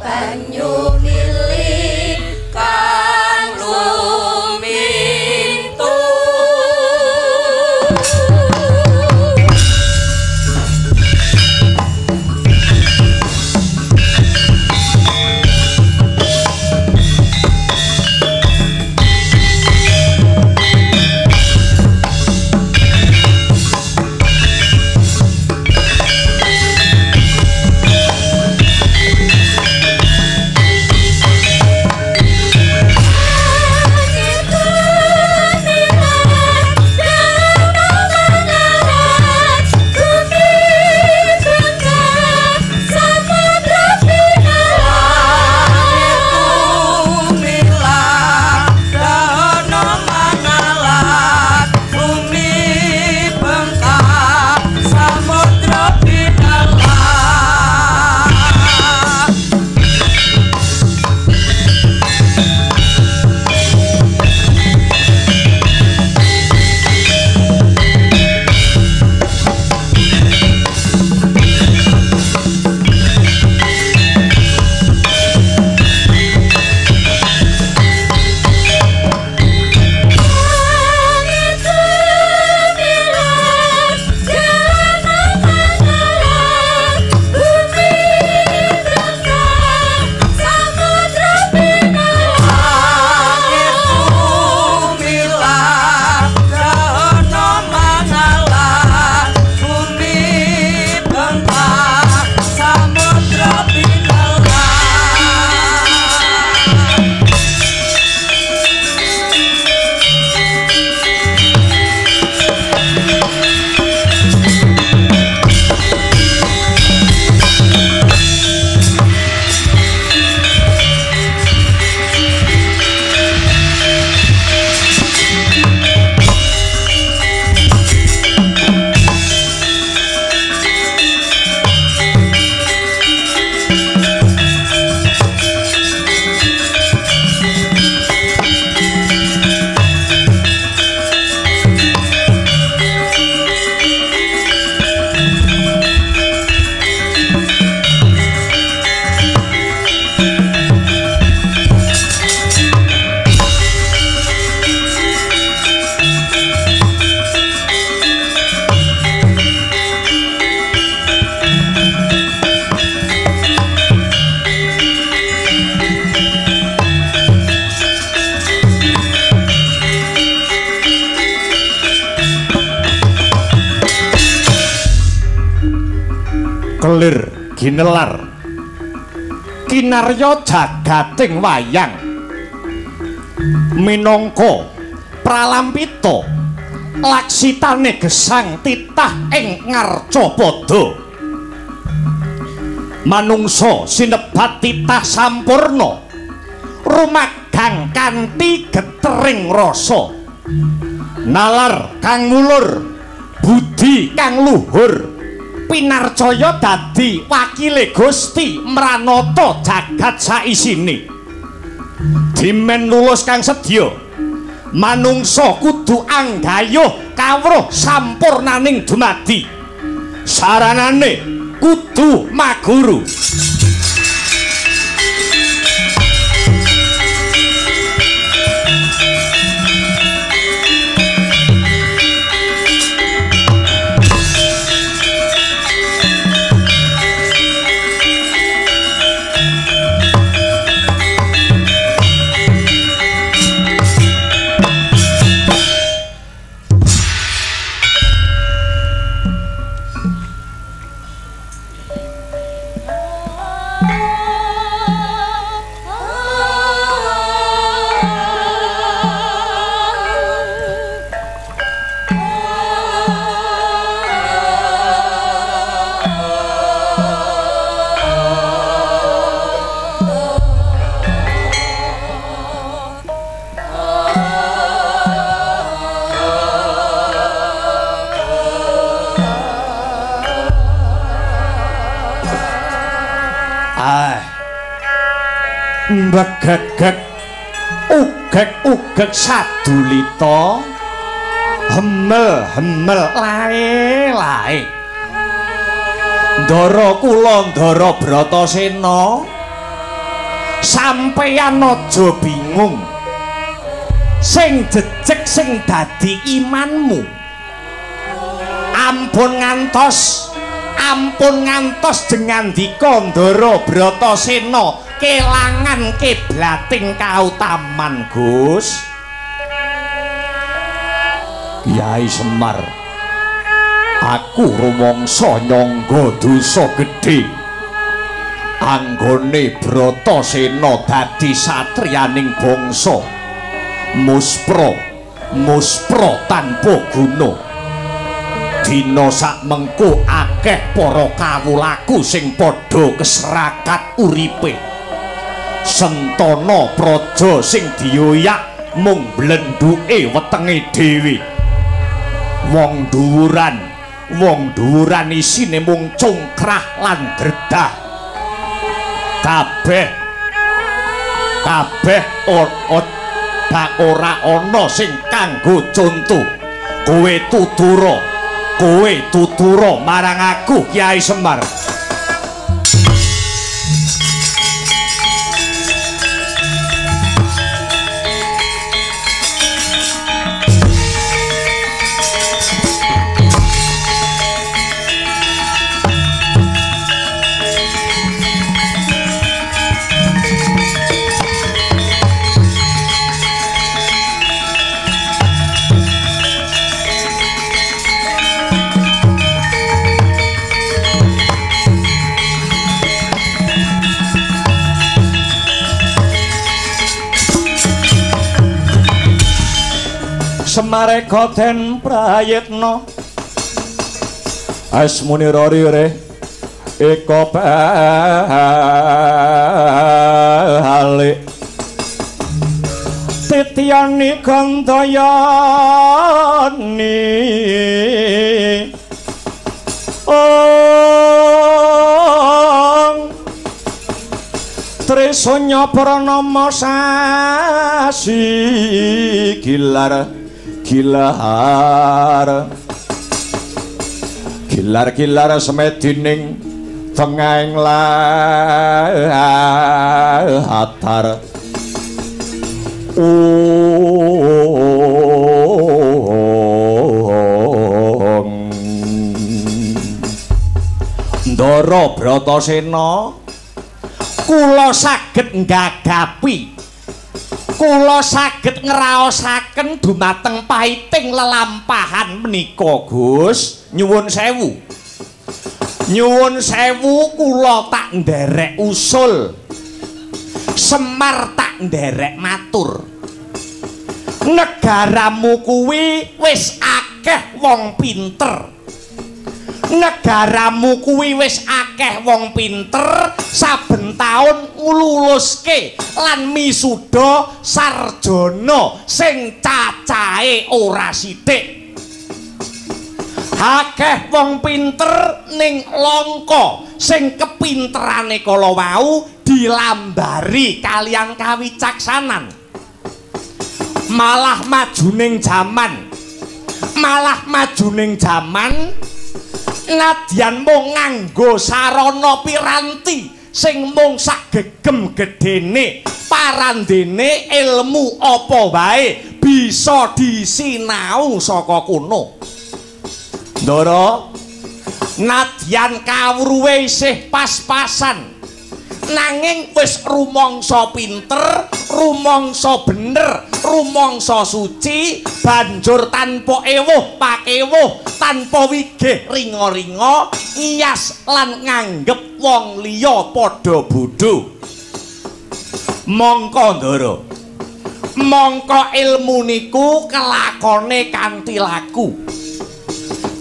Banyu mili kang lumintu. Kelir ginelar kinarya jagating wayang minangka pralampita laksitane gesang titah ing ngarcapada. Manungsa sinebat titah sampurna rumagang kanthi getering rasa, nalar kang mulur, budi kang luhur, pinarcaya dadi wakile Gusti mranata jagat saisine. Dimen lulus kang sedya, manungsa kudu anggayuh kawruh sampurnaning dumadi. Saranane kudu maguru. Mbegegeg ugeg-ugeg sadulita, hemel-hemel lae-lae. Ndara kula ndara Bratasena Sampeyan aja bingung. Sing jejeg sing dadi imanmu. Ampun ngantos jengandika Ndara Bratasena kelangan kiblating kautaman, Gus. Kyai Semar, aku rumangsa nyangga dosa gedhe. Anggone Bratasena dadi satriyaning bangsa muspra, muspra tanpa guna. Dina sakmengko akeh para kawulaku sing padha keserakat uripe. Sentana praja sing dioyak mung blendhuke wetenge dhewe. Wong dhuwuran isine mung congkrah lan dredah. Kabeh ora ana sing kanggo conto. Kowe tutura marang aku, Kyai Semar. Semareka den prayitna asmuni rorire eka balik titiyani gandayani ong trisanya pranama sasi gilar gilar gilar gilar semedining tengahing latar ong Ndara Bratasena kula saged nggagapi, kula saged ngraosaken dumateng paiting lelampahan menika, Gus. Nyuwun sewu. Nyuwun sewu kula tak nderek usul. Semar tak nderek matur. Negaramu kuwi wis akeh wong pinter. Negaramu kuwi wis akeh wong pinter, saben taun ngluluske lan misuda sarjana sing cacahe ora sithik. Akeh wong pinter ning Langka sing kepinterane kala wau dilambari kaliyan kawicaksanan. Malah majuning jaman, malah majuning jaman nadyan mung nganggo sarana piranti sing mung sak gegem gedene, parandene ilmu apa wae bisa disinau saka kono. Ndara, nadyan kawruhe isih pas-pasan, nanging wis rumangsa pinter, rumangsa bener, rumangsa suci, banjur tanpa ewuh pakewuh, tanpa wigih ringa-ringa, ngiyas lan nganggep wong liya padha bodho. Mongko Ndara, mongko ilmu niku kelakone kanthi laku.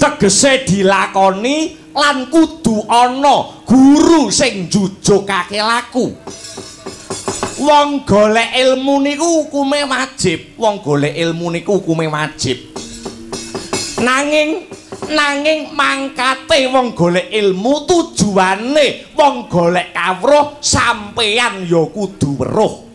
Tegese dilakoni lan kudu ana guru sing njujugake laku. Wong golek ilmu niku hukume wajib, wong golek ilmu niku hukume wajib. Nanging mangkate wong golek ilmu, tujuane wong golek kawruh, sampeyan ya kudu weruh.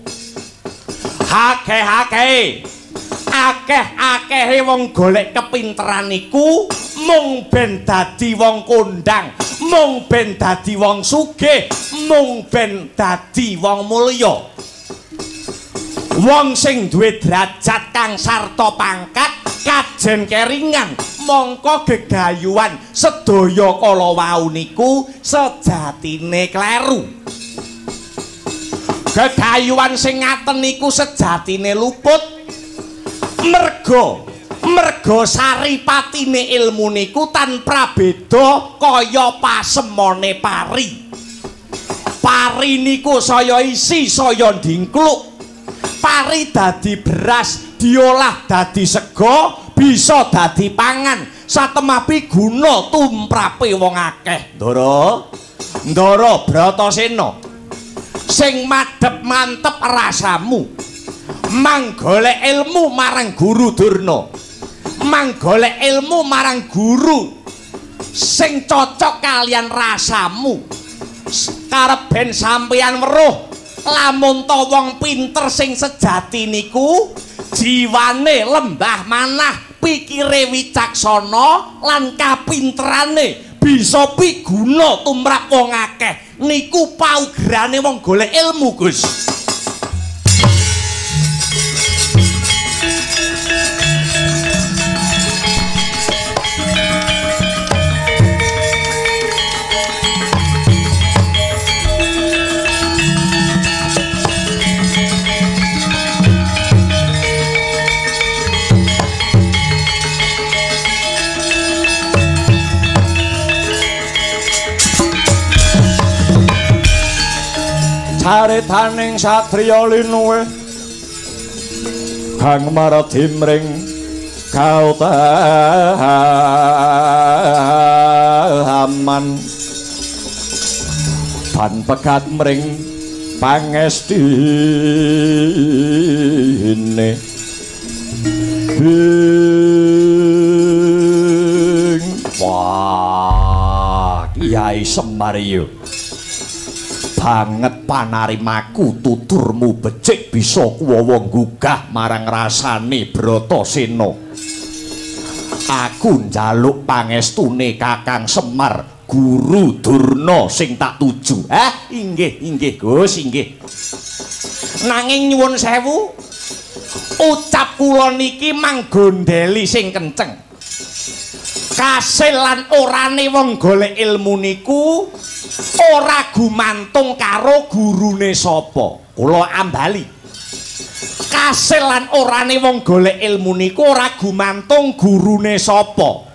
Akeh-akehe wong golek kepinteran iku mung ben dadi wong kondang, mung ben dadi wong sugih, mung ben dadi wong mulya. Wong sing duwe derajat kang sarta pangkat kajen keringan, mongko gegayuhan sedaya kala wau niku sejatine kleru. Gegayuhan sing ngaten niku sejatine luput. Merga saripatine ilmu niku tan prabeda kaya pasemone pari. Pari niku saya isi saya ndingkluk. Pari dadi beras, diolah dadi sega, bisa dadi pangan. Satemapi guna tumrape wong akeh. Ndara, Ndara Bratasena, sing madhep mantep rasamu, manggolek ilmu marang Guru Durna, manggolek ilmu marang guru sing cocok kalian rasamu. Karep ben sampeyan weruh lamun ta wong pinter sing sejati niku jiwane lembah manah, pikire wicaksana lan kapinterane bisa piguna tumrap wong akeh. Niku paugerane wong golek ilmu, Gus. Caritaning satriya linuwih kang maradi mring kautaman ban pegat mring pangestine. Wah, Kyai Semar yo banget panarimaku, tuturmu becik bisa kuwawa nggugah marang rasane Bratasena. Aku njaluk pangestune Kakang Semar, Guru Durna sing tak tuju. Inggih, inggih Gus, inggih. Nanging nyuwun sewu, ucap kula niki manggondeli sing kenceng. Kasil lan orane wong golek ilmu niku ora gumantung karo gurune sapa. Kula ambali. Kasil lan orane wong golek ilmu niku ora gumantung gurune sapa.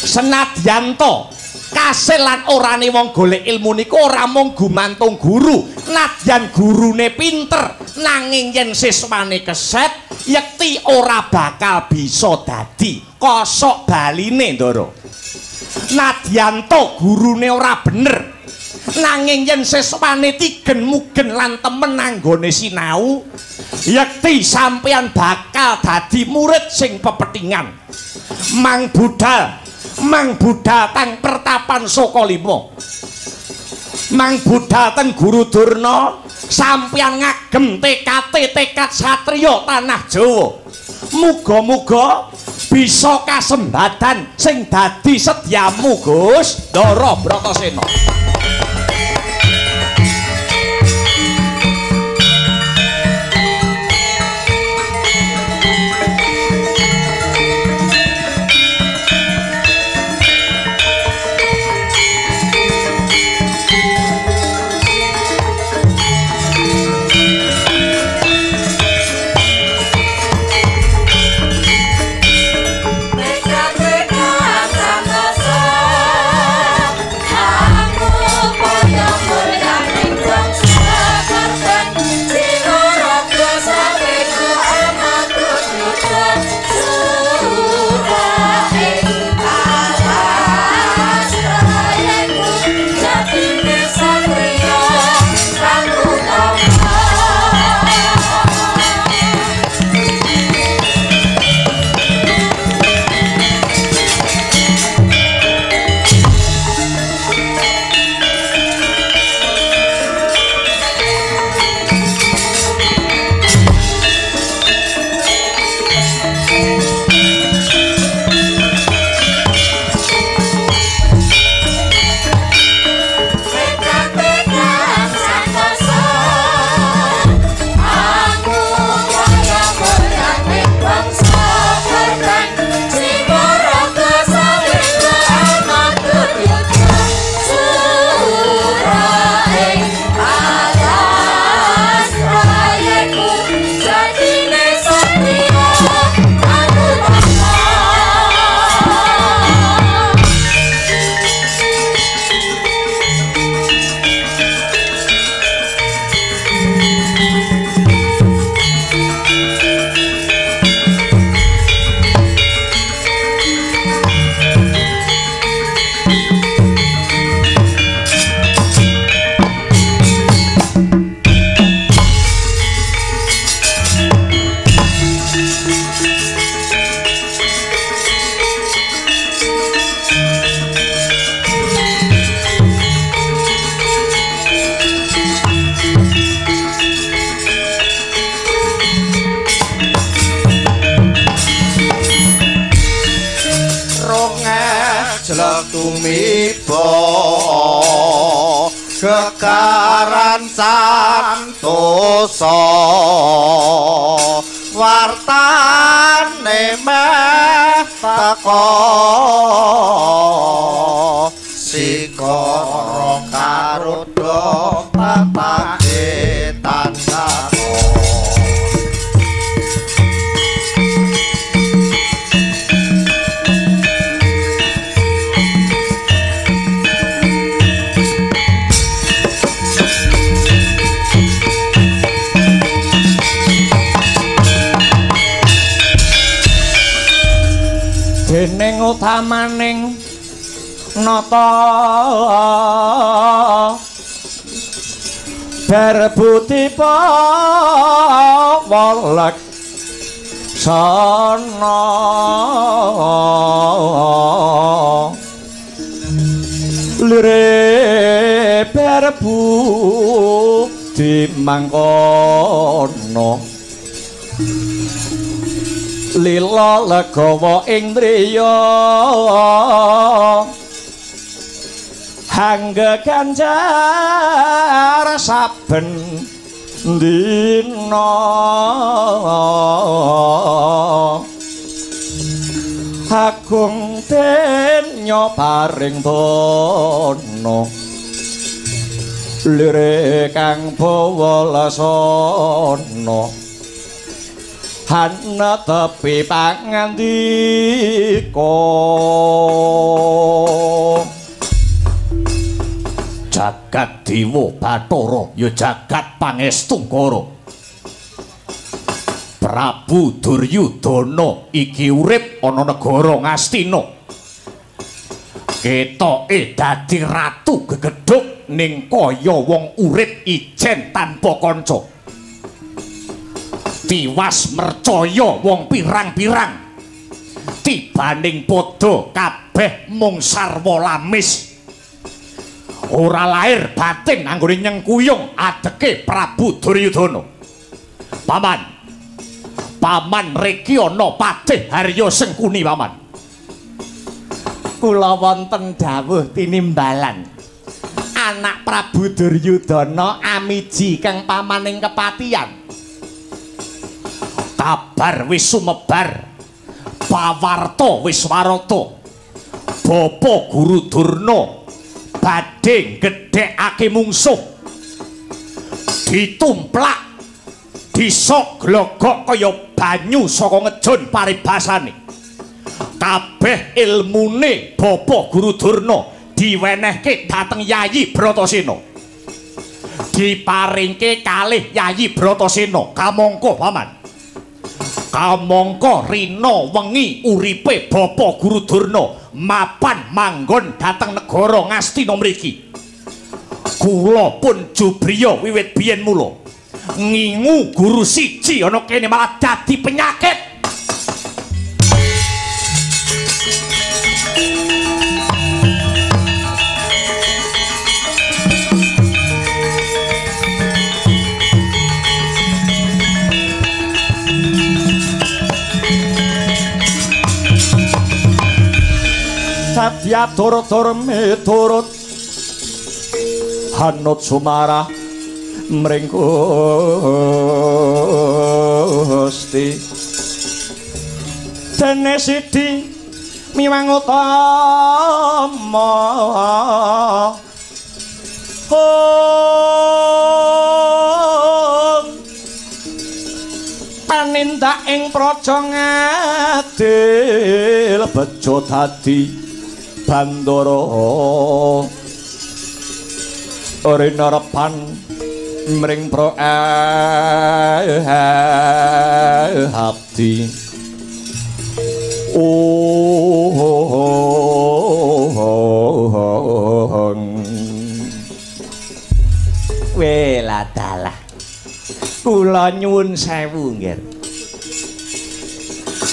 Senadyan to kasil lan orane wong golek ilmu niku ora mung gumantung guru, nadyan gurune pinter, nanging yen siswane keset yekti ora bakal bisa dadi kosok baline, Ndara. Nadyan to gurune ora bener, nanging yen siswane tigen mugen lan temen anggone sinau, yekti sampeyan bakal dadi murid sing pepetingan. Mang budal tang pertapan Sokolima, mang budal teng Guru Durna, sampeyan ngagem tekate tekad satriya tanah Jawa. Muga-muga bisa kasembadan sing dadi setyamu, Gus. Ndara Bratasena. Aku Lantaran santosa wartane meh teko sikara karuda tatake tandako. Dening utamaning nata berbudi pawolek sana lire berbudi mangkono lila legawa indriya hangga ganjar saben dina agung denya paring dana lire kang bawa lasana hana tepi pangandika. Jagat Dewa Bathara ya jagat Pangestungkara. Prabu Duryudana iki urip ana negara Ngastina. Ketoke dadi ratu gegedhuk ning kaya wong urip ijen tanpa kanca. Tiwas mercaya wong pirang-pirang. Tibaning padha kabeh mung sarwa lamis. Ora lair batin anggone nyengkuyung adeke Prabu Duryudana. Paman, paman riki ana Patih Harya Sengkuni paman. Kula wonten dawuh tinimbalan anak Prabu Duryudana amiji kang pamaning kepatihan. Kabar wis sumebar, pawarta wis warata. Bapa Guru Durna badhe gedhekake mungsuh, ditumplak disok glogok kaya banyu saka ngejun paribasane. Kabeh ilmune Bapa Guru Durna diwenehke dhateng Yayi Bratasena, diparingke kalih Yayi Bratasena. Kamangka paman, kamangka rina wengi uripe Bapa Guru Durna mapan manggon dhateng negara Ngastina mriki. Kula pun jubriya wiwit biyen mula ngingu guru siji ana kene malah dadi penyakit. Sadya tur-tur miturut hanut sumarah mring Gusti. Dene sidi miwang utama panindak ing praja ngadil bejo dadi bandara rinarepan mring abdi. Weladalah kula nyuwun sewu nggih.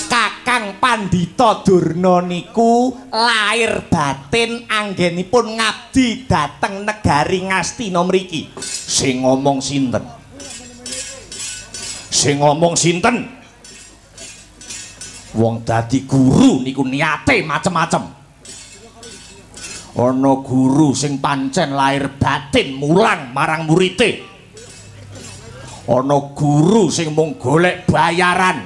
Kakang Pandhita Durna niku lair batin anggenipun ngabdi dhateng negari Ngastina mriki. Sing ngomong sinten? Sing ngomong sinten? Wong dadi guru niku niate macem-macem. Ana guru sing pancen lahir batin mulang marang murite. Ana guru sing mung golek bayaran.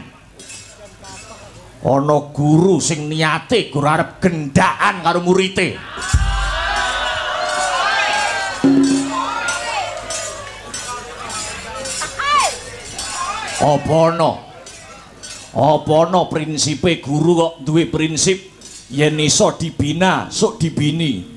Ana guru sing niate gur arep gendhakan karo murite. Apa ana? Apa ana prinsipe guru kok duwe prinsip yen iso dibina, sok dibini.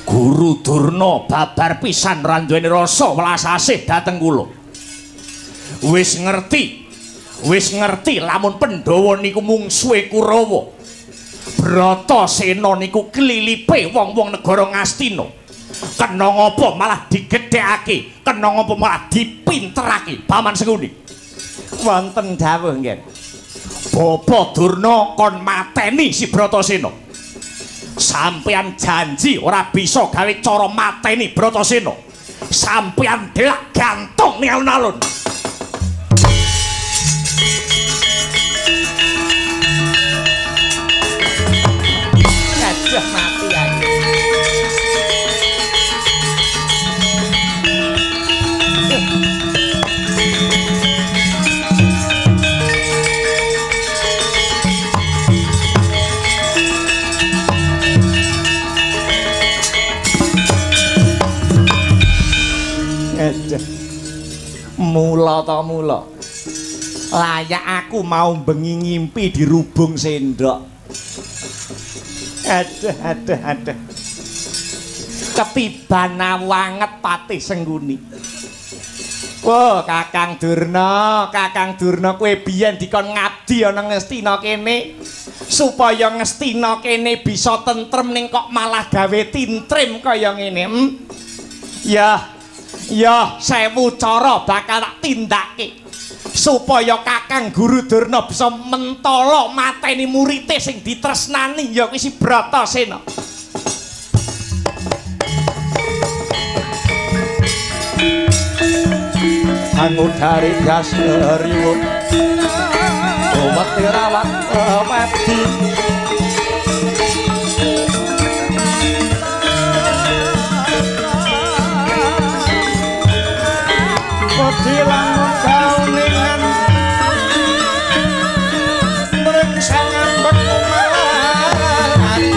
Guru Durna babar pisan ra duweni rasa welas asih dhateng kula. Wis ngerti lamun Pandhawa niku mungsuhe Kurawa. Bratasena niku klilipe wong-wong negara Ngastina. Kena ngapa malah digedhekake, kena ngapa malah dipinterake Paman Sengkuni. Wonten dawuh nggih. Bapa Durna kon mateni si Bratasena. Sampeyan janji ora bisa gawe cara mateni Bratasena. Sampeyan delak gantung ning alun-alun. Aduh mati aku. Mula ta mula. Layak aku mau bengi ngimpi dirubung sendok. Aduh aduh aduh. Ketiban awanget Patih Sengkuni. Wah, Kakang Durna, Kakang Durna kowe biyen dikon ngabdi ana Ngastina kene supaya Ngastina kene bisa tentrem ning kok malah gawe tintrim kaya ngene. Ya. Ya, 1000 cara bakal tak tindake supaya Kakang Guru Durna bisa mentala mateni murite sing ditresnani ya kuwi si Bratasena. Angudari gas riwut weti rawat wedi wedi lamun kauningan mring sangambek malati.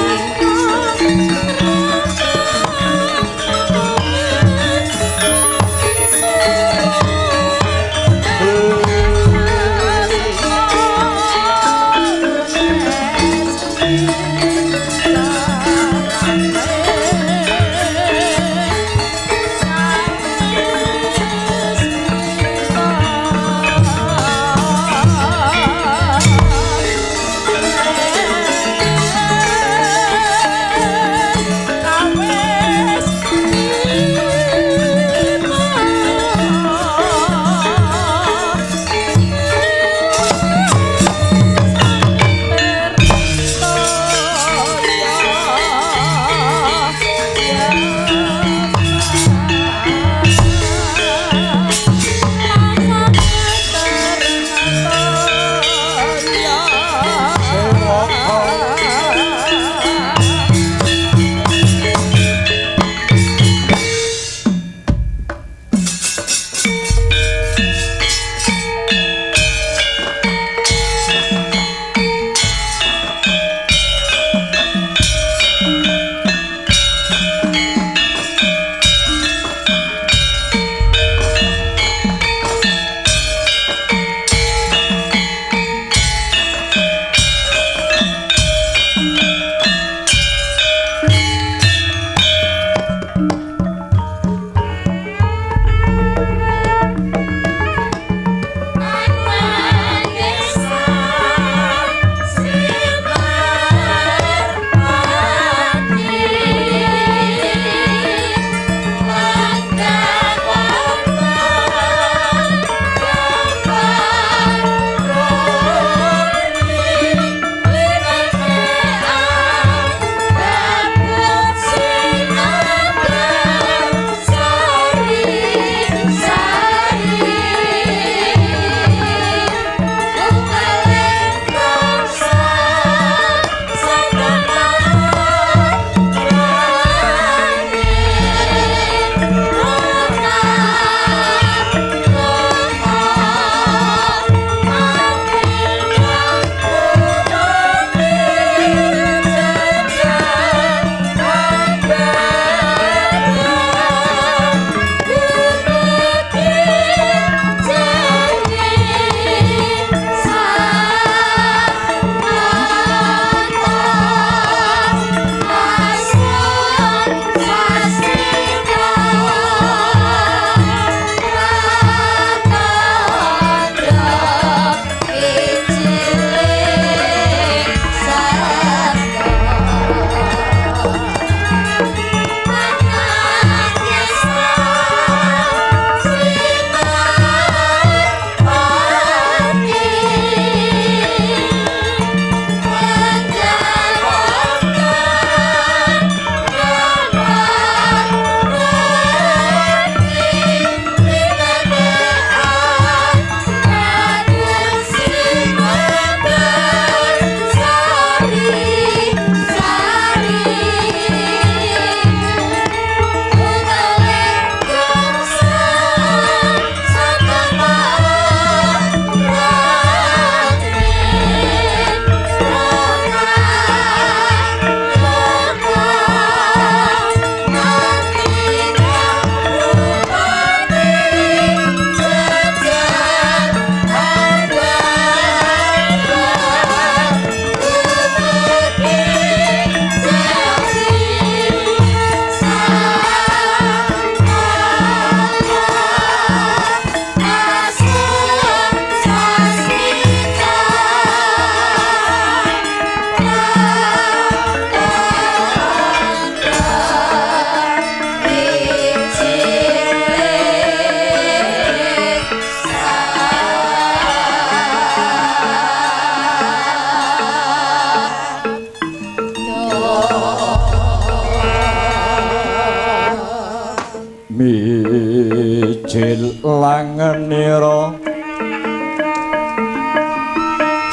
Mijil langenira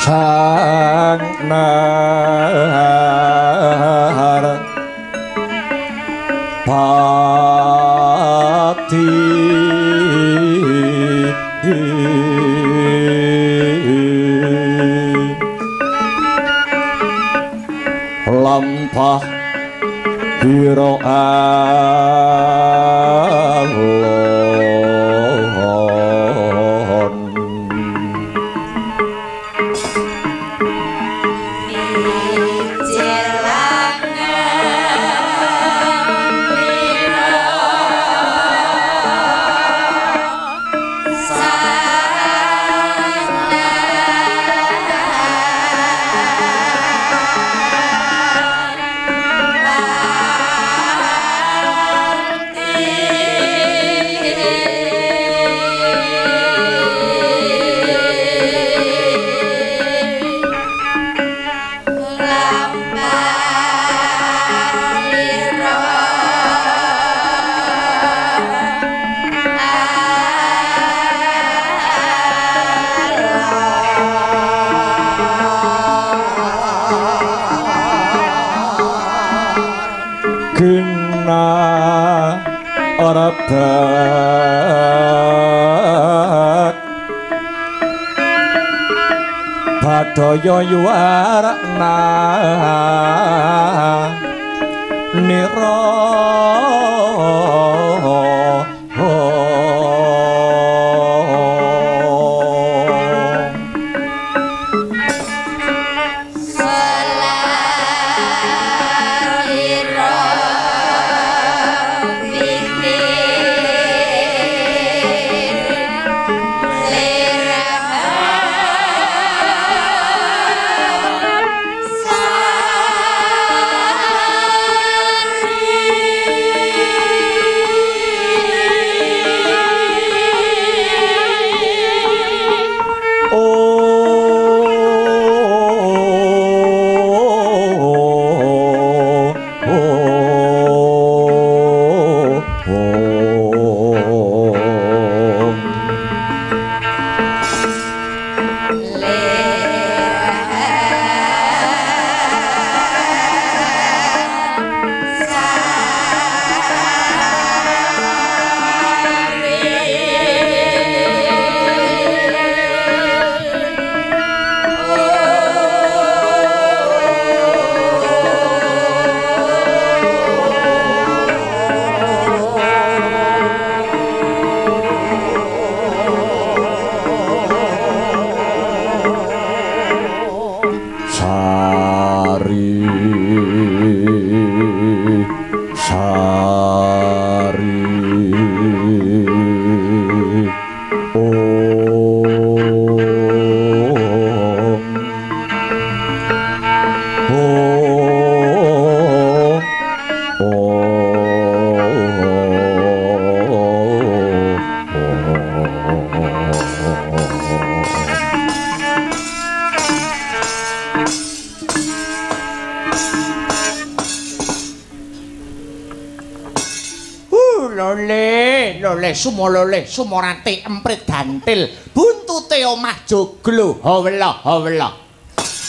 sang nar pati lampah biro alon. Badaya yuwarna nira Lole sumolole sumorate emprit dantil buntute omah joglo hawela hawela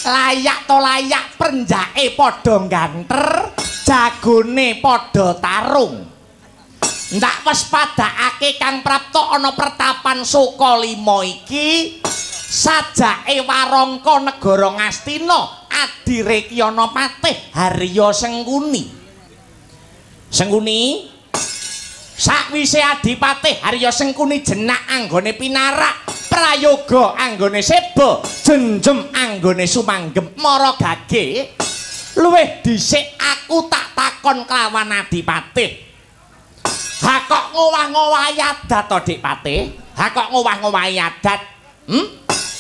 layak to layak prenjake padha ganter jagone padha tarung ndak waspadakake kang prapta ana pertapan Sukalima iki sajake warangka negara Ngastina adire Kyana Patih Harya Sengkuni. Sengkuni sakwise Adipatih Harya Sengkuni jenak anggone pinarak prayoga anggone seba jenjem anggone sumanggem mara gage luwih dhisik aku tak takon kelawan Adipatih. Ha kok ngowah-ngowahi adat to Dik Patih? Ha kok ngowah-ngowahi adat?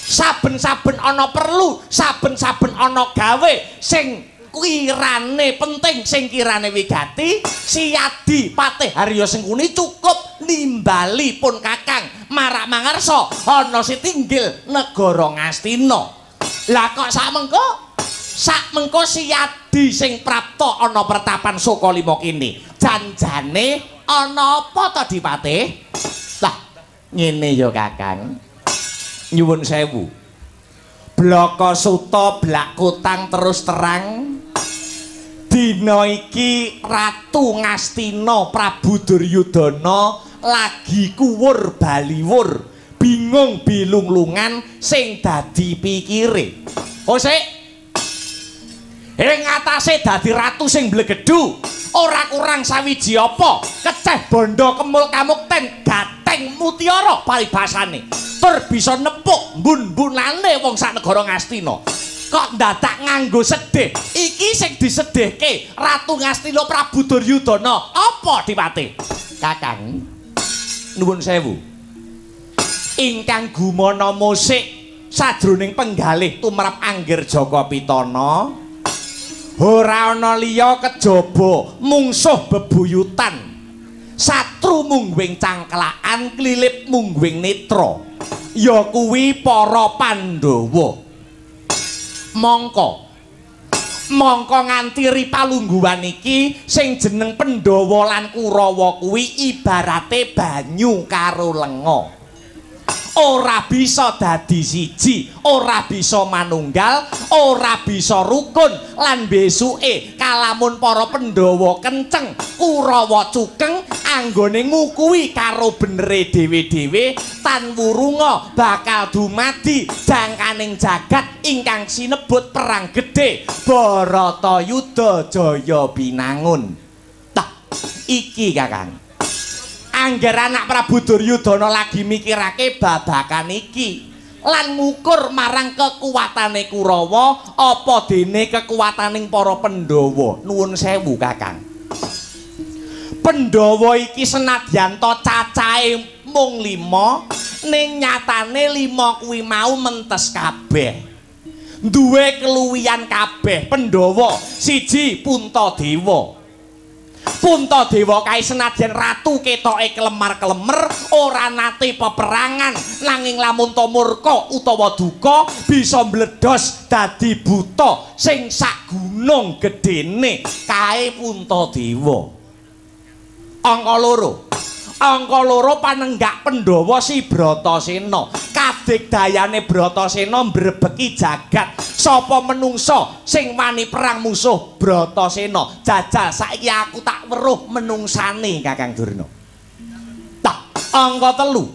Saben-saben ana perlu, saben-saben ana gawe sing kirane penting, sing kirane wigati, si Adipatih Harya Sengkuni cukup nimbali pun kakang marak mangarsa ana sitinggil negara Ngastina. Lah kok sakmengko? Sakmengko si Adi sing prapta ana pertapan Sukalima kene. Janjane ana apa to, Dipate? Lah, ngene ya, Kakang. Nyuwun sewu. Blaka Suta blak kutang terus terang. Dina iki Ratu Ngastina Prabu Duryudana lagi kuwur baliwur, bingung bilunglungan sing dadi pikire. Oh sik. Ing atase dadi ratu sing mblegedhu, ora kurang sawiji apa, keceh bondo kemul kamukten gateng mutiara paribasane. Tur bisa nepuk mbun-mbunane wong sak negara Ngastina. Kok ndadak nganggo sedih? Iki sing disedihke Ratu Ngastina Prabu Duryudana. Apa, Dipate? Kakang, nuwun sewu. Ingkang gumana musik sajroning penggalih tumrap Angger Jaka Pitana, ora ana liya kejaba mungsuh bebuyutan. Satru mungguing cangklakan, klilip mungguing netra. Ya kuwi para Pandhawa. Mongko mongko nganti ripalungguhan iki sing jeneng Pandhawa lan Kurawa kuwi ibarate banyu karo lenga. Ora bisa dadi siji, ora bisa manunggal, ora bisa rukun lan besuke kalamun para Pandhawa kenceng, Kurawa cukeng anggone ngukuhi karo benere dhewe-dhewe tan wurunga bakal dumadi jangkaning jagat ingkang sinebut perang gedhe Bharatayuda Jaya Binangun. Tah iki, Kakang. Angger anak Prabu Duryudana lagi mikirake babakan iki lan ngukur marang kekuatane Kurawa apa dene kekuataning para Pandhawa. Nuwun sewu, Kakang. Pandhawa iki senadyan to cacahe mung 5, ning nyatane 5 kuwi mau mentes kabeh. Duwe keluwihan kabeh Pandhawa. Siji Puntadewa. Puntadewa kae senadyan ratu ketoke kelemar-kelemer ora nate peperangan, nanging lamun to murka utawa duka bisa mbledos dadi buta sing sak gunung gedene kae Puntadewa. Angka loro. Angka loro panenggak Pandhawa si Bratasena. Kadigdayane Bratasena mbrebeki jagat. Sapa menungsa sing wani perang musuh Bratasena? Jajal saiki aku tak weruh menungsane, Kakang Durna. Tah, angka telu.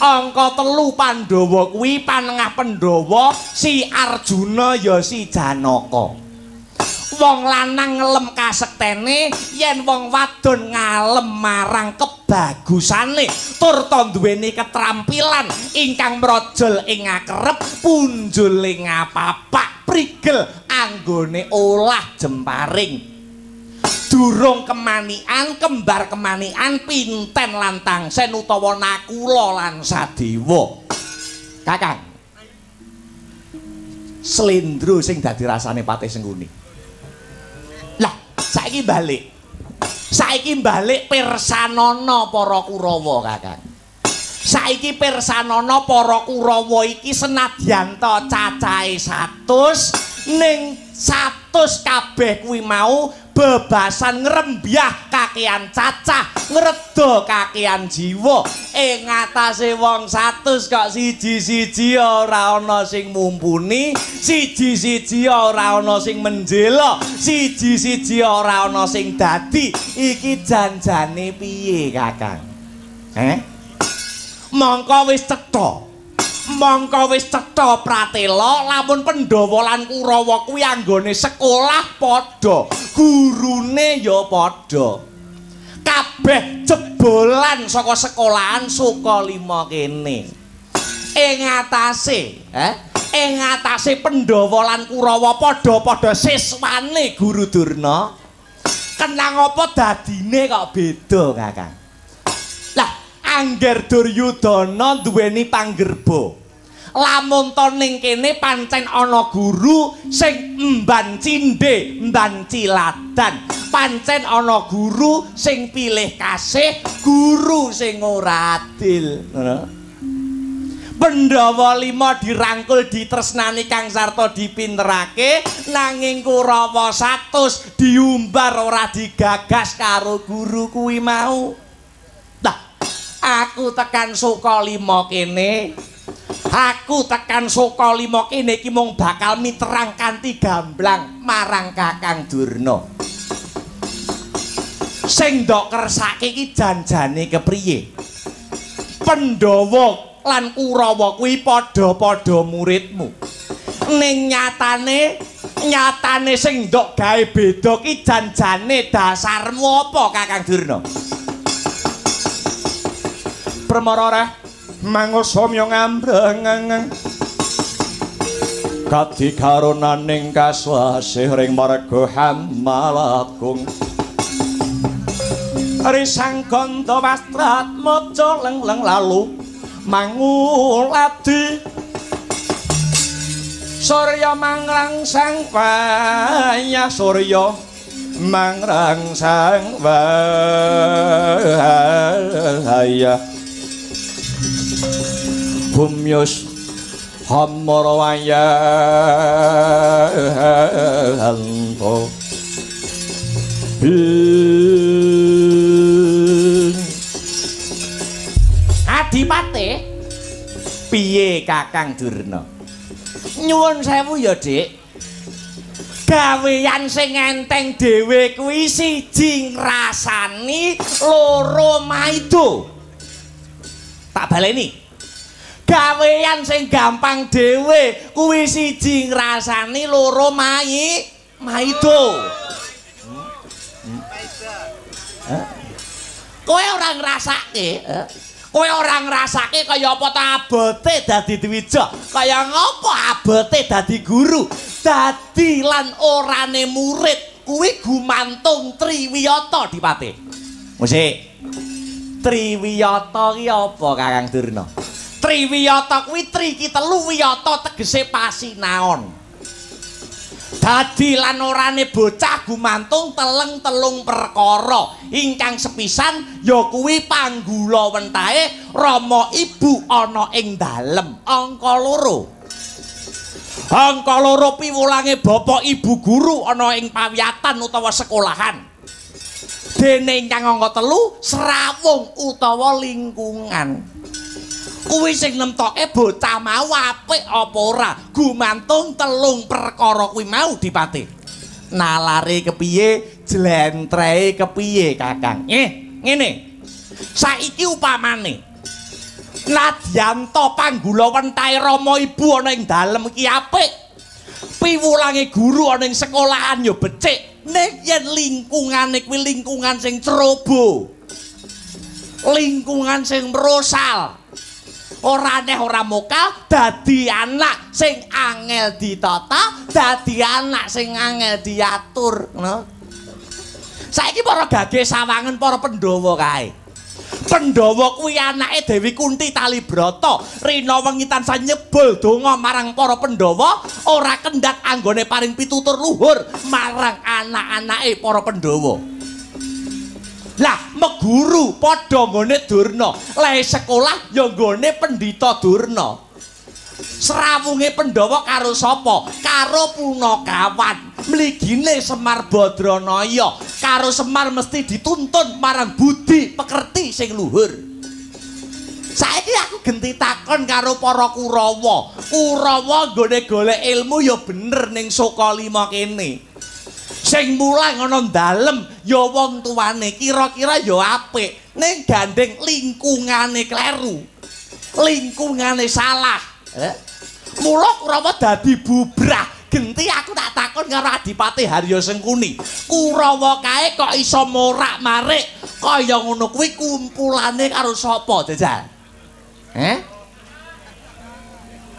Angka telu Pandhawa kuwi panengah Pandhawa si Arjuna ya si Janaka. Wong lanang ngelem kasektene yen wong wadon ngalem marang kebagusane tur ta duweni ketrampilan ingkang mrojol ing akerep punjul ing apapak prigel anggone olah jemparing. Durung kemanian kembar kemanian pinten lan tangsen utawa Nakula lan Sadewa. Kakang, slendro sing dadi rasane Patih Sengkuni. Lah, saiki balik. Saiki balik pirsanana para Kurawa, Kakang. Saiki pirsanana para Kurawa iki senadyan to cacahe 100, ning 100 kabeh kuwi mau bebasan ngrembyah kakean cacah, ngredha kakean jiwa. Ing atase wong 100 kok siji-siji ora ana sing mumpuni, siji-siji ora ana sing menjela, siji-siji ora ana sing dadi. Iki janjane piye, Kakang? Mongko wis cetha. Mongko wis cetha pratela lamun Pandhawa lan Kurawa kuwi anggone sekolah padha, gurune ya padha. Kabeh jebolan saka sekolahan Sukalima kene. Ing atase, ing atase Pandhawa lan Kurawa padha-padha siswane Guru Durna. Kenang apa dadine kok beda, Kakang? Lah, Angger Duryudana duweni panggerba. Lamun to ning kene pancen ana guru sing emban cindhe, emban ciladan. Pancen ana guru sing pilih kasih, guru sing ora adil. Ngono. Pandhawa 5 dirangkul ditresnani Kang Sarta dipinterake, nanging Kurawa 100 diumbar ora digagas karo guru kuwi mau. Lah, aku tekan Sukalima kene. Aku tekan Sukalima kene iki mung bakal miterang kanthi gamblang marang Kakang Durna. Sing ndok kersake iki janjane kepriye? Pandhawa lan Kurawa kuwi padha-padha muridmu. Ning nyatane, nyatane sing ndok gawe beda ki janjane dasarmu apa Kakang Durna? Permara reh mangosomya ngambreng kadi karunaning kaswasih ring marga Hamalagung. Risang ganda wastratmaja lengleng lalu manguladi surya mangrangsang wayah surya mangrangsang wayah humyus hamara wayanto. Adipate piye Kakang Durna? Nyuwun sewu ya, Dik. Gawean sing enteng dhewe kuwi siji ngrasani, loro maido. Tak baleni. Gawean sing gampang dhewe kuwi siji ngrasani, loro maido. Kowe ora ngrasake, kowe ora ngrasake kaya apa ta abote dadi dwija, kaya ngopo abote dadi guru, dadi lan orane murid kuwi gumantung triwiyata Dipate. Musik. Triwiyata ki apa Kakang Durna? Triwiyata kuwi tri ki telu, wiyata tegese pasinaon. Dadi lan orane bocah gumantung teleng-telung perkara. Ingkang sepisan ya kuwi panggula wentahe rama ibu ana ing dalem. Angka loro. Angka loro piwulange bapak ibu guru ana ing pawiyatan utawa sekolahan. Dene ingkang angka telu srawung utawa lingkungan. Kuwi sing nemtoke bocah mau apik apa ora gumantung telung perkara kuwi mau Dipate. Nalare kepiye, jlentrehe kepiye Kakang? Ngene. Saiki upamane nadyan ta panggula wentahe rama ibu ana ing dalem iki apik, piwulange guru ana ing sekolahan ya becik, ning yen lingkungane kuwi lingkungan sing ceroboh, lingkungan sing merosal, ora aneh ora mokal, dadi anak sing angel ditata, dadi anak sing angel diatur, ngono. Saiki para gage sawangen para Pandhawa kae. Pandhawa kuwi anake Dewi Kunti Talibrata. Rina wengi tansah nyebul donga marang para Pandhawa, ora kendhat anggone paring pitutur luhur marang anak-anake para Pandhawa. Lah, meguru padha nggone Durna, lehe sekolah ya nggone Pendhita Durna. Srawunge Pandhawa karo sapa? Karo punakawan. Mligine Semar Badranaya. Karo Semar mesti dituntun marang budi pekerti sing luhur. Saiki aku genti takon karo para Kurawa. Kurawa nggone golek ilmu ya bener ning Sukalima kene. Sing mulang ana dalem ya wong tuane, kira-kira ya apik, ning gandeng lingkungane kleru, lingkungane salah. Mula Kurawa dadi bubrah. Genti aku tak takon karo Adipati Harya Sengkuni, Kurawa kae kok iso morak-marik kaya ngono kuwi kumpulane karo sapa jajal?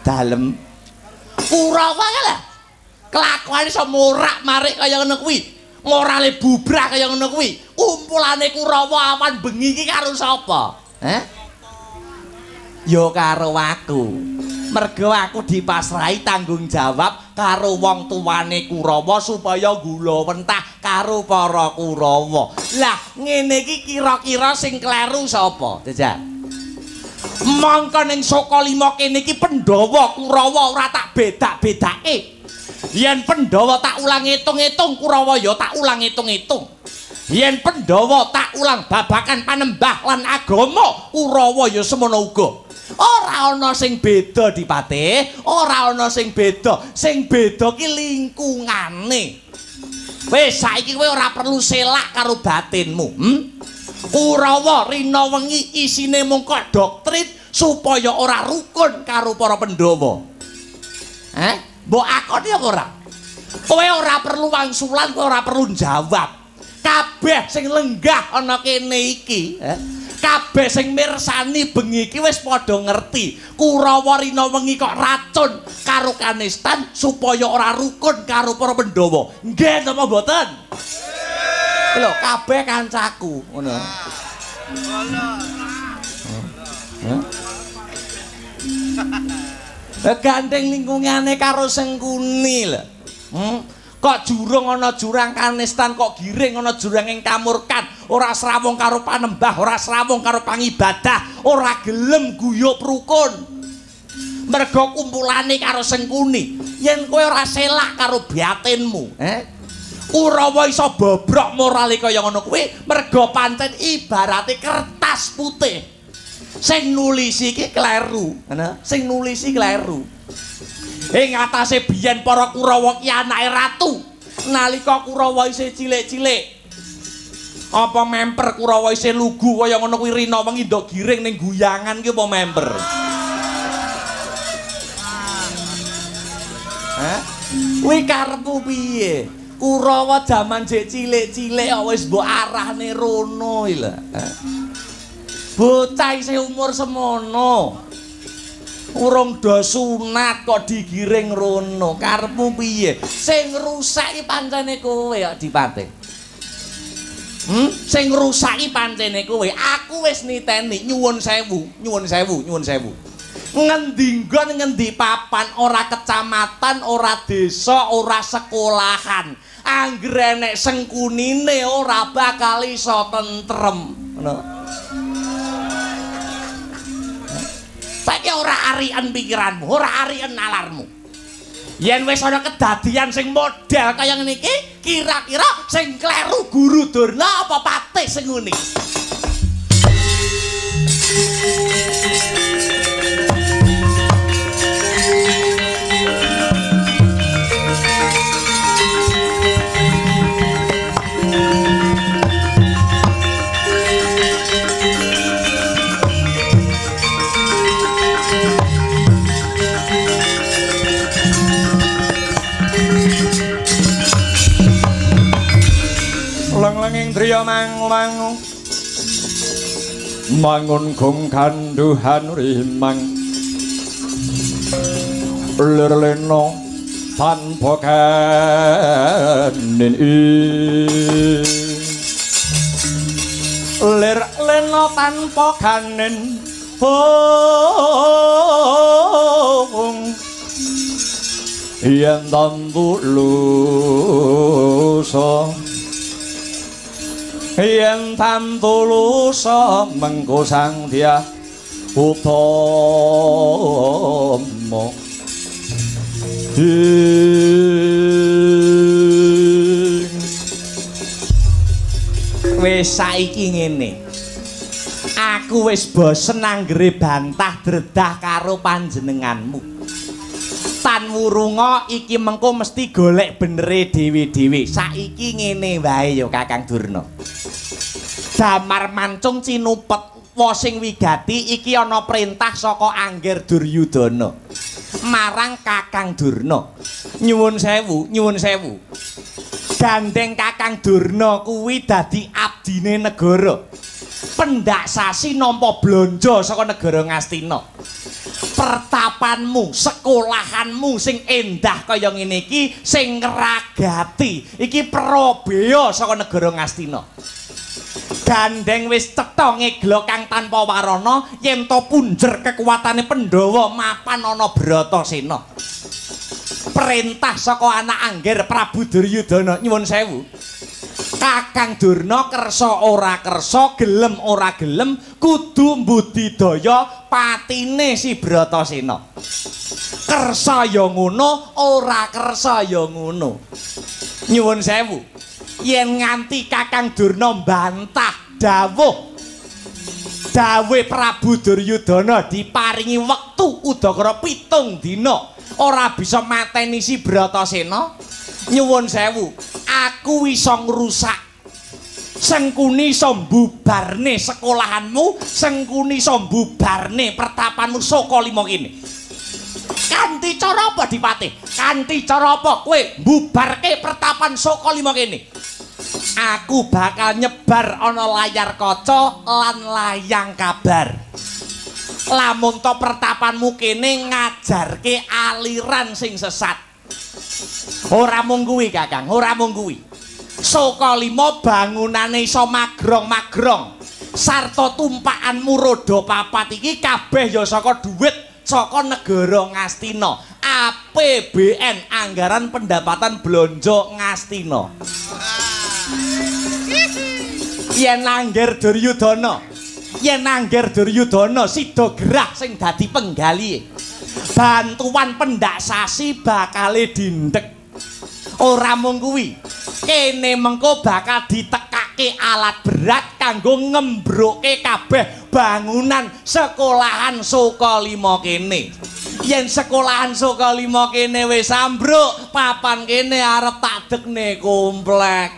Dalem Kurawa kae lho. Kelakuane iso morak-marik kaya ngono kuwi, morale bubrah kaya ngono kuwi. Kumpulane Kurawa awan bengi iki karo sapa? Ya karo aku. Mergo aku dipasrahi tanggung jawab karo wong tuane Kurawa supaya gula wentah karo para Kurawa. Lah ngene iki kira-kira sing kleru sapa, Jajal? Mongko ning Sokalima kene iki Pandhawa Kurawa ora tak bedak-bedake. Yen Pandhawa tak ulang ngitung-ngitung, Kurawa ya tak ulang ngitung-ngitung. Yen Pandhawa tak ulang babakan panembah lan agama, Kurawa ya semono uga. Ora ana sing beda Dipate, ora ana sing beda. Sing beda ki lingkungane. Wis saiki kowe ora perlu selak karo batinmu, Kurawa rina wengi isine mung kok doktrin supaya ora rukun karo para Pandhawa. Mbok akoni apa ora? Kowe ora perlu wangsulan, kowe ora perlu jawab. Kabeh sing lenggah ana kene iki, kabeh sing mirsani bengi iki wis padha ngerti. Kurawa rina wengi kok racun karo kanistan supaya ora rukun karo para Pandhawa. Nggih napa mboten? Lho, kabeh kancaku ngono. Gandeng lingkungane karo Sengkuni lho. Kok jurung ana jurang kanistan, kok giring ana jurang ing kamurkan, ora srawung karo panembah, ora srawung karo pangibadah, ora gelem guyub rukun. Mergo kumpulane karo Sengkuni. Yen kowe ora selak karo batinmu, Kurawa iso bobrok morale kaya ngono kuwi mergo pancen ibarate kertas putih. Sing nulisi iki kleru, ngono. Sing nulisi kleru. Ing atase biyen para Kurawa ki anake ratu. Nalika Kurawa isih cilik-cilik, apa memper Kurawa isih lugu kaya ngono kuwi rina wengi ndok giring ning guyangan ki apa memper? Kuwi karepmu piye? Kurawa jaman jek cilik-cilik kok wis mbok arahne rono iki lho. Bocah isih umur semono. Urung do sunat kok digiring rono. Karepmu piye? Sing rusak iki pancene kowe kok Dipate. Sing rusak iki pancene kowe. Aku wis niteni nyuwun sewu, nyuwun sewu, nyuwun sewu. Ngendi nggon ngendi papan, ora kecamatan, ora desa, ora sekolahan. Anggere nek Sengkunine ora bakal iso tentrem. Ngono. Saiki ora arian pikiranmu, ora arian nalarmu. Yen wis ana kedadian sing model kaya ngene iki, kira-kira sing kleru Guru Durna apa Patih Sengkuni? Leng-lenging driya mangu-mangu mangun gong kanduhan rimang lir lena tanpa kanin lir lena tanpa kanin hong yen tantu lusa yen tantu lusa mengko sang dyah utama Wis saiki ngene. Aku wis bosen anggere bantah dredah karo panjenenganmu. Tan wurunga iki mengko mesti golek benere dhewe-dhewe. Saiki ngene wae ya Kakang Durna. Damar mancung cinupet sing wigati iki ana perintah saka Angger Duryudana marang Kakang Durna. Nyuwun sewu, nyuwun sewu. Gandeng Kakang Durna kuwi dadi abdine negara. Pendak sasi nampa blonjo saka negara Ngastina. Pertapanmu, sekolahanmu sing endah kaya ngene iki sing ngragati iki prabeya saka negara Ngastina. Gandeng wis cetha ngeglo kang tanpa warana yen to punjer kekuatane Pandhawa mapan ana Bratasena. Perintah saka anak Angger Prabu Duryudana, nyuwun sewu. Kakang Durna kersa ora kersa, gelem ora gelem kudu mbudidaya Patine si Bratasena. Kersa ya ngono, ora kersa ya ngono. Nyuwun sewu, yen nganti Kakang Durna mbantah dawuh dawe Prabu Duryudana diparingi wektu udakara 7 dina ora bisa mateni si Bratasena, nyuwun sewu, aku iso ngrusak Sengkuni iso mbubarne sekolahanmu, Sengkuni iso mbubarne pertapanmu Saka Lima kene. Kanthi cara apa Dipati? Kanthi cara apa kowe mbubarke pertapan Saka Lima kene? Aku bakal nyebar ana layar kaca lan layang kabar. Lamun to pertapanmu kene ngajarke aliran sing sesat. Ora mung kuwi Kakang, ora mung kuwi. Saka Lima bangunane iso magrong-magrong. Sarta tumpakanmu roda papat iki kabeh ya saka dhuwit saka negara Ngastina. APBN, anggaran pendapatan blonjo Ngastina. Yen angger Duryudana, yen angger Duryudana sida gerah sing dadi penggalihe. Bantuan pendak sasi bakale dindek. Ora mung kuwi, kene mengko bakal ditekake alat berat kanggo ngembroke kabeh bangunan sekolahan Saka Lima kene. Yen sekolahan Saka Lima kene wis ambruk, papan kene arep tak dekne komplek.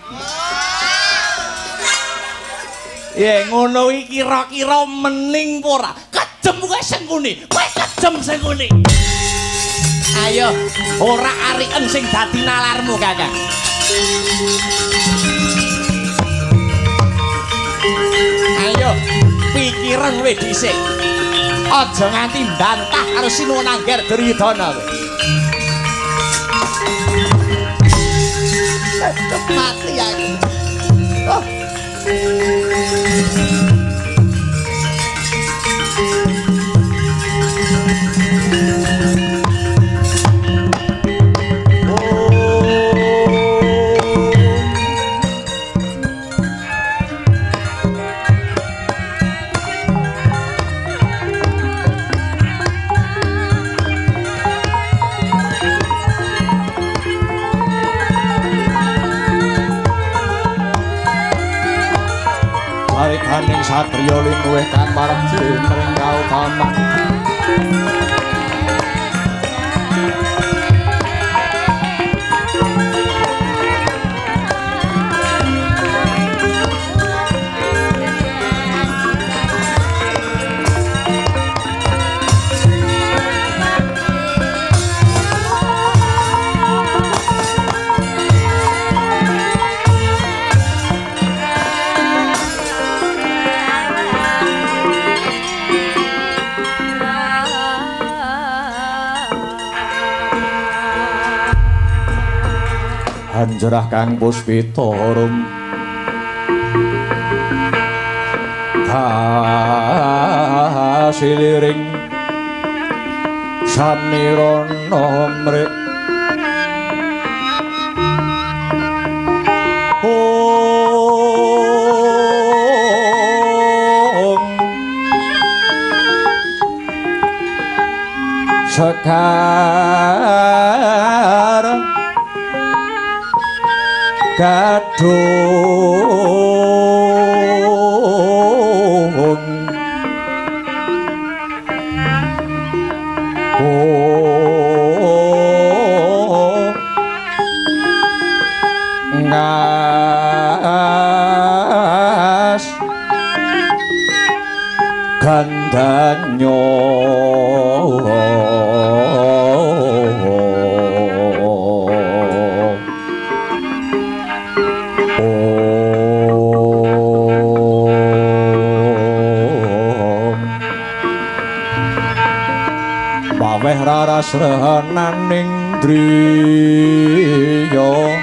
Ya ngono iki kira-kira mening apa ora? Kejem kowe Sengkuni, kowe kejem Sengkuni. Ayo, ora ariken sing dadi nalarmu, Kakang. Ayo, pikiran kowe dhisik. Aja nganti mbantah karo Sinuwun Angger Duryudana kowe. Mati aku. Oh. Sarikaning satriya linuwih kang marep jemring kautaman. Anjerah kang puspita rum kasiliring samirana mrik ong sekar gadung ngas gandanyo. Weh raras rehenaning driya om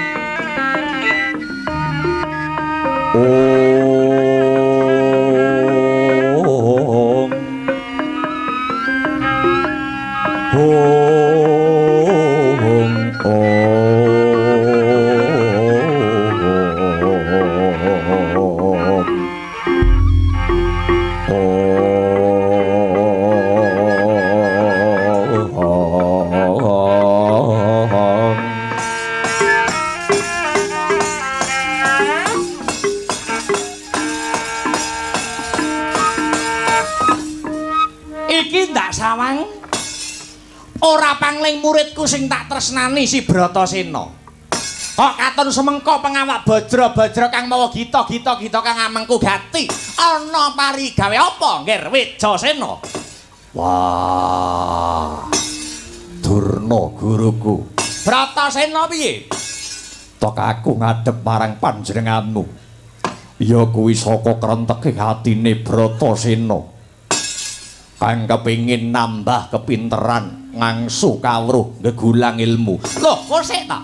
om om. ndak sawang? Ora pangling muridku sing tak tresnani si Bratasena. Kok katon semengko pengawak bajra-bajra kang mawa gita-gita gita kang amengku gati. Ana parigawe apa, Ngger Wijasena? Wah. Durna guruku. Bratasena piye? Tok aku ngadhep marang panjenenganmu. Ya kuwi saka krenteke atine Bratasena. Kang kepingin nambah kepinteran, ngangsu kawruh gegulang ilmu. Loh, kok sik ta?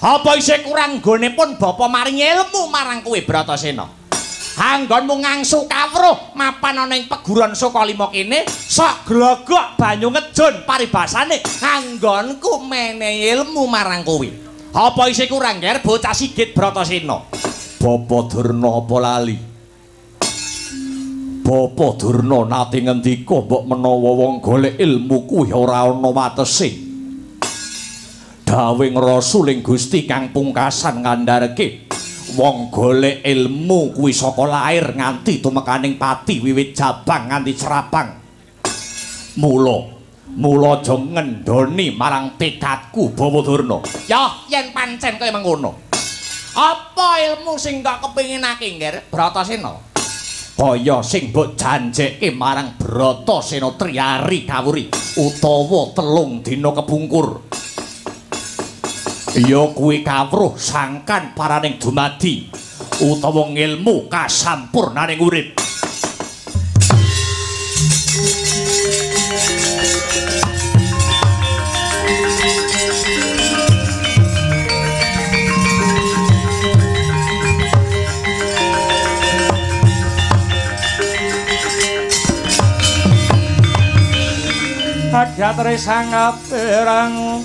Apa isih kurang nggone pun bapa maringi ilmu marang kowe Bratasena? Anggonmu ngangsu kawruh mapan ana ing peguron Sukalima kene, sok glogok banyu ngejun paribasane anggonku menehi ilmu marang kowe. Apa isih kurang ger bocah sigit Bratasena? Bapa Durna apa lali? Bapa Durna nate ngendika mbok menawa wong golek ilmu kuwi ora ana watese. Dawuhing Rasuling Gusti kang pungkasan ngandharake wong golek ilmu kuwi saka lair nganti tumekaning pati wiwit jabang nganti cerabang. Mula aja ngendhoni marang tekadku Bawa Durna. Ya yen pancen kaya mengkono. Apa ilmu sing kok kepinginake Ngger Bratasena? Kaya sing mbok janjeke marang Bratasena Triari Kawuri utawa 3 dina kepungkur. Ya kuwi kawruh sangkan paraning dumadi utawa ngilmu kasampurnaning urip. Adyatre sang perang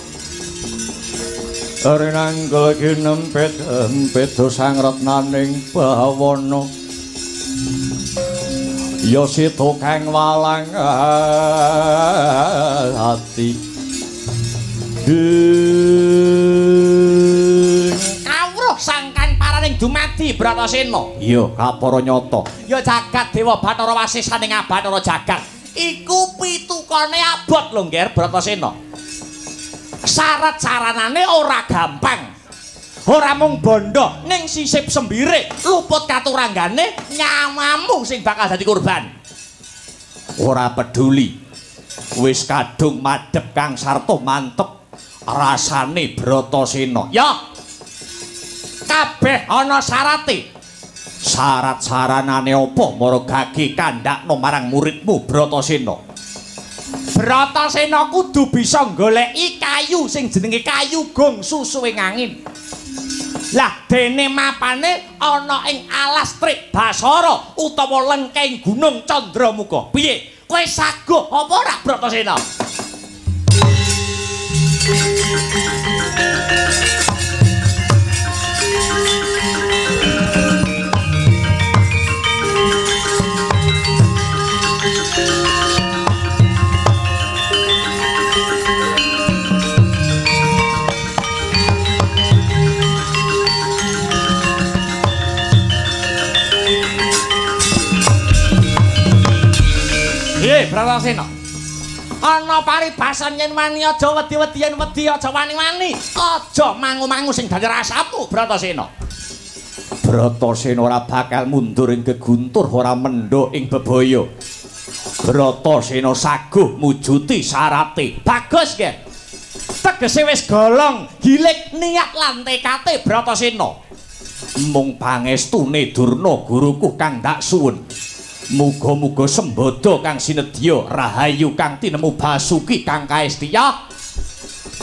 rinanggul kinempit empit sang retnaning bawana ya sita kang walang ati. Kawruh sangkan paraning dumadi Bratasena. Iya kapara nyata. Ya jagat dewa Bathara wasisaning Abathara jagat iku pitukane abot lho Ngger Bratasena. Syarat saranane ora gampang. Ora mung bondo ning sisip sembire luput katuranggane nyawamu sing bakal dadi korban. Ora peduli. Wis kadung madhep kang sarta mantep rasane Bratasena. Ya. Kabeh ana syarate. Syarat saranane apa maragake kandhakno marang muridmu Bratasena? Bratasena kudu bisa goleki kayu sing jenenge kayu gong susuwing angin. Lah dene mapane ana ing alas Trik Basara utawa lengkeng Gunung Candramuka. Piye? Kowe saguh apa ora Bratasena? Bratasena. Ana paribasan yen wani aja wedi-wedi yen wedi aja wani-wani. Aja mangu-mangu sing dadi rasamu Bratasena. Bratasena ora bakal mundur ing geguntur, ora mendho ing bebaya. Bratasena saguh mujuti syarate. Bagus nggih. Tegese wis golong, gilik niat lan tekate Bratasena. Mung pangestune Durna guruku kang dak suwun. Muga-muga sembada kang sinedya rahayu kang tinemu basuki kang kaestiya.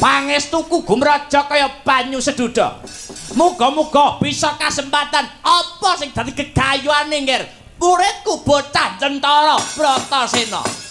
Pangestuku gumraja kaya banyu seduda. Muga-muga bisa kasempatan apa sing dadi gegayuhane Ngger muridku bocah Centara Bratasena.